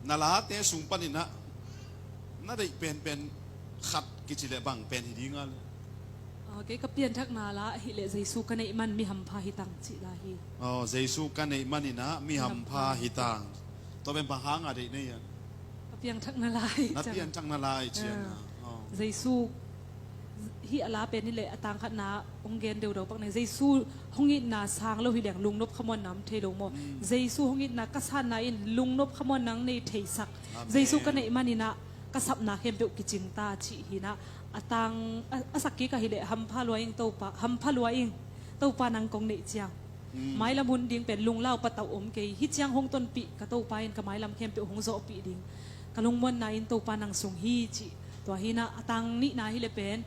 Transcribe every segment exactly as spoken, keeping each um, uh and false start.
Na late sung panin ah na deih penpen khat kici leh bang pen hi ding a le? Ah, kei ka pianthakna la ahih leh Jesu ka neih man mi hampha hi tang cih la hi. Oh, Jesu ka neih manin ah mi hampha hi tang. Tua pen bang hanga deih na hi a? Ka pianthakna la hi ciang. Na pianthakna la hi ciang a. Oh. Jesu hih a la pen hi leh a tang khatna hong gen deuhdeuh pak nei. Jesu hong itna sang lo hi leng lungnop khamuanna om thei lo maw? Jesu hong itna ka sanna in lungnop khamuanna hong nei theisak. Amen. Jesu ka neih manin ah ka sapna khempeuh kicing ta cih hi in ah a tang a, a sak kik ahih leh hampha lua ing Topa, hampha lua ing Topa nang kong neih ciang. Mailam hun ding pen lunglau patauh om kei. Hih ciang hong tonpih ka Topa in ka mailam khempeuh hong zawhpih ding. Ka lungmuanna in Topa nang sung hi cih. Tua hi in ah a tang nihna hi leh pen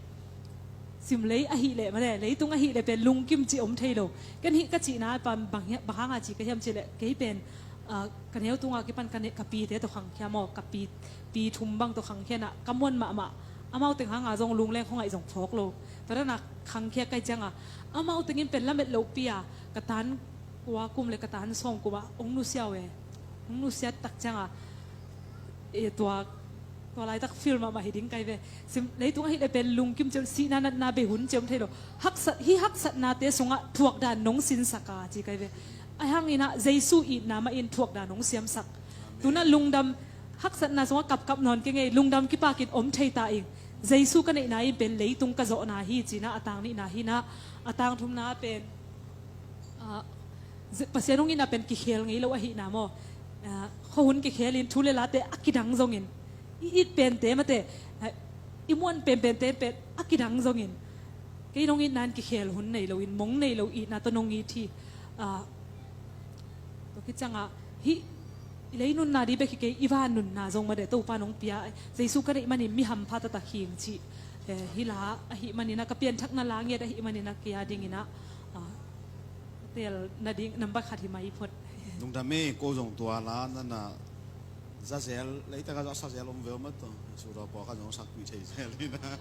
simlei ahih leh male, leitung ahih leh pen lungkim cih om thei lo. Ken hih ka cihna pan bang hia, bang hanga ci ka hiam cih leh kei pen, ah, ka neu tunga kipan ka ne, ka pite tawh khangkhia maw, ka pi, pi thum bang tawh khangkhia in ah ka muan mahmah. Amau teng hanga zong lungleng khuangaih zong phawk lo. Tua dan a khangkhia ka hih ciang a amau teng in pen lamet lopi a ka tan kua kum le ka tan sawm kum ah hong nusia uh e. Hong nusia tak ciang a, e, tua, tua laitak feel mahmah hi ding kai ve. Sim, leitung ahih leh pen lungkim ciang, sihna natna bei hun ciang thei lo. Haksat, hih haksatnate sungah thuakdan nong sinsak a ci kai ve. Ahi hangin ah Jesu itna mah in thuakdan nong siamsak. Amen. Tu in ah lungdam, haksatna sungah kapkap nawn kei ngei, lungdam kipakin om thei ta ing. Jesu ka neihna in pen leitung ka zawhna hi ci in ah a tang nihna hi in ah a tang thumna pen, ah, Pasian hong itna pen kikhel ngei lo ahihna maw? Ah, khuahun kikhelin thu le late a kidang zongin i it pente mate, ah, i muan penpente pen a kidang zongin kei nong itna in kikhel hun nei loin mong nei lo itna tawh nong it hi. Ah, tua khit ciang a hih i lei nunna ding bek hi kei, i van nunna zong mate Topa nong pia, Jesu ka neih manin mi hampha taktak hi ing cih, eh, hih la ahih manin ah ka pianthakna la ngiat ahih manin ah kei a dingin ah, ah, tel nading nambat khat hi mai phot. Lungdam e, ko zong tua la na na za zel, leitak a zong sa zel om ve maw tawh. Sura pawlkhat zong sakpih thei zel hi in ah.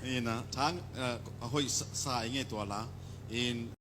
Hi in ah, thang, eh, a hoih sa, sa ing e tua la. In